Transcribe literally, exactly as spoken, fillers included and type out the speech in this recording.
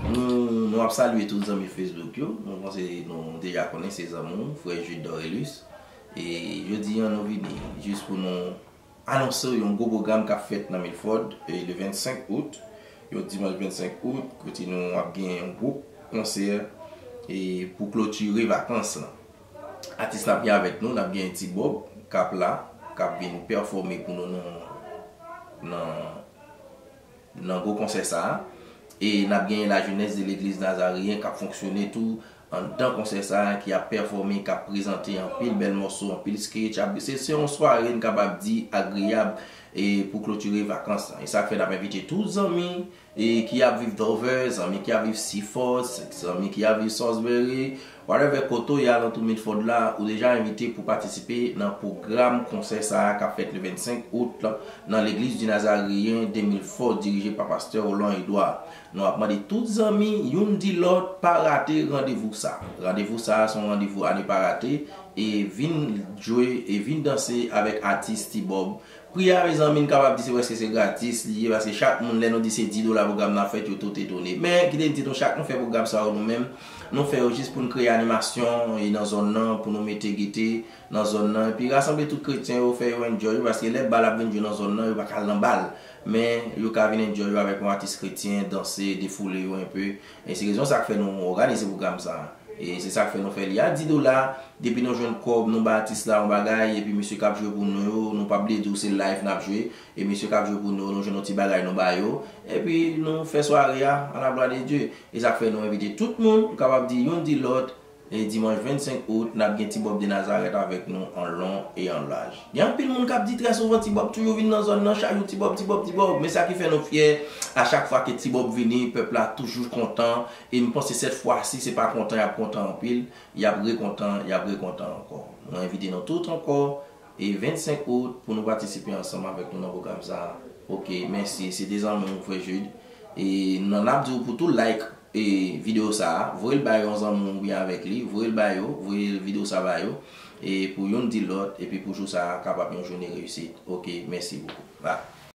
Nou, nou ap salye tout zanmi Facebook yo. Mwen panse nou deja konnen se zanmi w, frè Jude Dorelus. E jodi a nou vini jis pou nou anonse yon gwo pwogram k ap fèt nan Milford, e le vennsenk out, yon dimanch vennsenk out, kote nou ap gen yon gwo konsè e pou klotire vakans lan. Atis n ap gen avèk nou, n ap gen Ti Bob k ap la, k ap vin pèfòme pou nou nan, nan, nan gwo konsè sa a. E n ap gen la jeunesse de l'église nazaréen k ap fonksyone tou anndan konsè sa a, ki ap pèfòme, k ap prezante anpil bèl mòso, anpil sketch. Ap, se, se yon sware, n kapab di, agreyab e pou klotire vakans lan. E sa k fè n ap envite tout zanmi e ki ap viv Dover, zanmi ki ap viv Seaforth, zanmi ki ap viv Salisbury, whatever kote w ye alantou Milford la, ou deja envite pou patisipe nan pwogram konsè sa a k ap fèt le vennsenk out lan nan Legliz di Nazareyen de Milford, dirije pa pastè Roland Edouard. Nou ap mande tout zanmi, youn di lòt, pa rate randevou sa. Randevou sa a se yon randevou a ne pa rate, e vin jwe, e vin danse avèk atis T-Bob. Pri a, mezanmi, n kapab di se prèske se gratis li ye, paske chak moun, lè nou di se dis dola pwogram nan ap fèt, yo tout etone. Men, kite n di nou, chak nou fè pwogram sa yo nou menm, nou fè yo jis pou n kreye animasyon e nan zòn nan, pou nou mete gete nan zòn nan, epi rasanble tout kretyen yo, fè yo enjoy yo, paske lè bal ap vin jwe nan zòn nan, yo pa ka al nan bal. Men, yo ka vin enjoy yo avèk yon atis kretyen, danse, defoule yo enpe. E se rezon sa k fè nou òganize pwogram sa a. E se sa k fè nou fè li a dis dola. Depi nou jwenn kòb, nou ba atis la yon bagay, epi mesye k ap jwe pou nou yo, nou p ap bliye di w se live n ap jwe. E mesye k ap jwe pou nou yo, nou jwenn yon ti bagay, nou ba yo. Epi nou fè sware a, à la gloire de Dieu. E sa k fè nou envite tout moun, nou kapab di youn di lòt, e dimanch vennsenk out, n ap gen Ti Bob de Nazareth avèk nou an lon e an laj. Gen anpil moun k ap di trè souvan Ti Bob toujou vin nan zòn nan, chak jou Ti Bob, Ti Bob, Ti Bob. Men sa ki fè nou fyè, a chak fwa ke Ti Bob vini, pèp la toujou kontan. E m panse sèt fwa si se pa kontan, y ap kontan anpil, y ap rekontan, y ap rekontan ankò. Mwen envite nou tout ankò, e vennsenk out, pou nou patisipe ansanm avèk nou nan pwogram sa a. Oke, mèsi. Se te zanmi w, frè Jude. E n ap di w pou tou like e videyo sa a, voye l ba yon zanmi w byen avèk li, voye l ba yo, voye videyo sa ba yo, e pou youn di lòt, epi pou jou sa a kapab yon jounen reyisit. Oke, mèsi bokou. Bye.